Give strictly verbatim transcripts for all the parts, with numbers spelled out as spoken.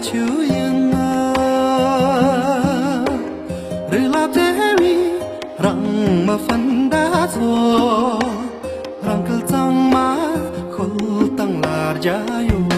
ཆུ་ཡིན་ན། རི་ལ་བརྩེ་བའི་རང་མི་ཕན་བདག་ཚོ། རང་སྐལ་གཙང་མ་ཤོད་སྟངས་ལ་རྒྱ་ཡོད།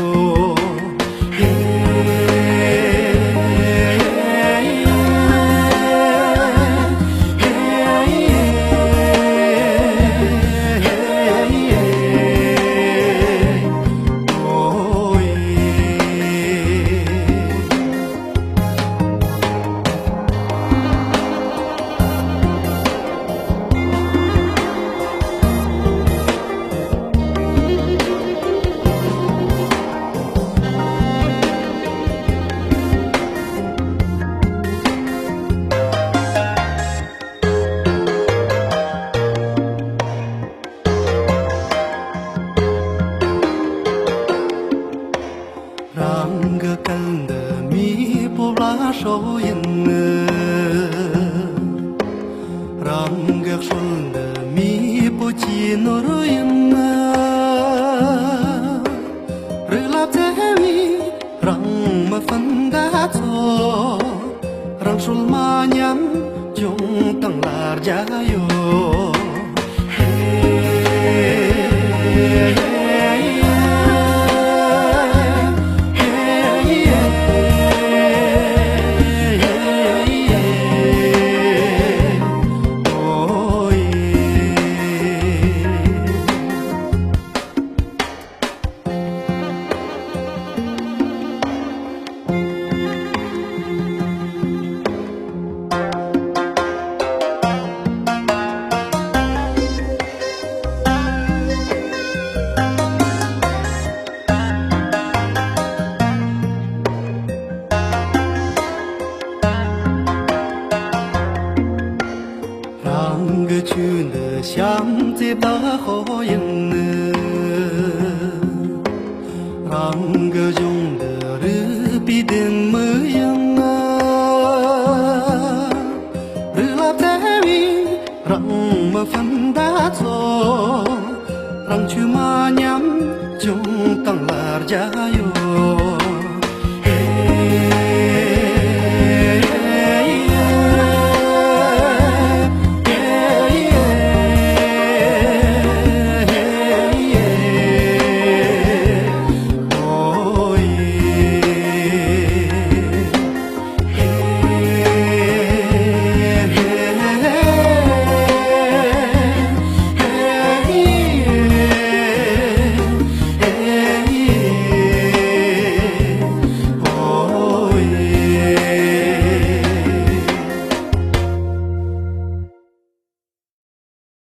རང་གི་སྐལ་འདི་མེས་པོ་ལ་ཧྲོ་ཡིན། རང་གི་སྲོལ་འདི་མེས་པོ་གྱི་ནོར་ཡིན། རི་ལ་བརྩེ་བའི་རང་མི་ཕན་བདག་ཚོ། རང་སྲོལ་མ་ཉམས་སྐྱོང་སྟངས་ལ་རྒྱ་ཡོད། རང་གི་ཆུ་འདི་བྱམས་བརྩེ་བདག་པོ་ཡིན། རང་གི་གཞུང་འདི་རིག་པའི་ལྡེ་མིག་ཡིན། རི་ལ་བརྩེ་བའི་རང་མི་ཕན་བདག་ཚོ། རང་ཆུ་མ་ཉམས་སྐྱོང་སྟངས་ལ་རྒྱ་ཡོད།